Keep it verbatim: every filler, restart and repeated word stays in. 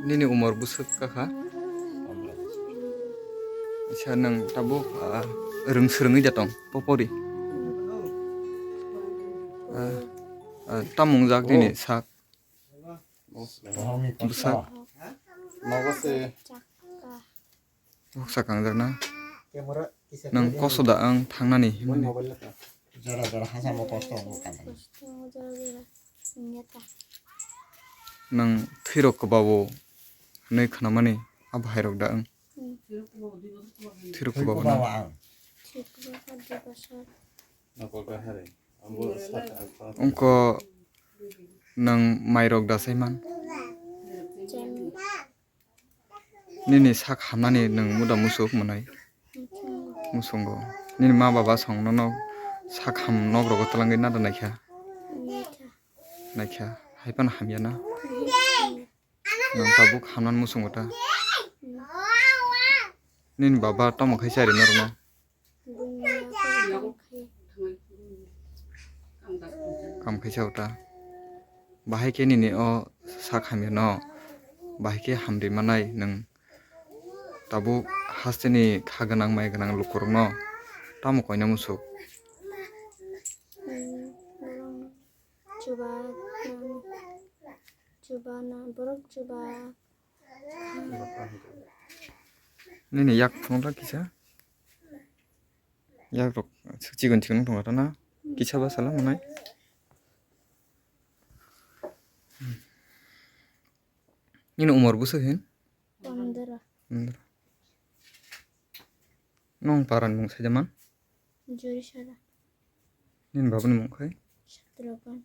Nini umor bwswk kakha? Acha, nwng tabuk, ah, rwng swrwngwi da tong, popori? Ah, ah, tamo wngjak nini sak? Bwsak. Bwsak kangjak na? Nwng koso da ang thangnani himani? Jora jora hachamo kosto wngo kanani. Nwng thwirok kwbao hwnwi khwnamani a bahairok da ang? Thwirok kwbao na? Ang. Wngkha nwng mairok da saiman? Nini sak hamnani nwng muda musuk mwnai? Musungo. Nini ma baba song nono sak ham nok rogo twlangwi nada naikha? Naikha. Naikha. Hai phano hamya na? Nwng tabuk hamnani musungo ta? Nini baba tamo khai chari norokno? Kam khaisa uta. Bahai khe nini o sak hamya no. Bahai khe hamri manai nwng. Tabuk hasteni kha gwnang mai gwnang lukurokno tamo koina musuk? Chuba, chuba na, borok chuba. Nini yak phunukla kisa. Yak rok chikon chikon wng tongkha na. Kisa ba sala manai. Nini umor bwswk hin? Pondro. Pondro. Nong paran mung sajaman? Jurisara. Nini babani mung khai? Satrabon.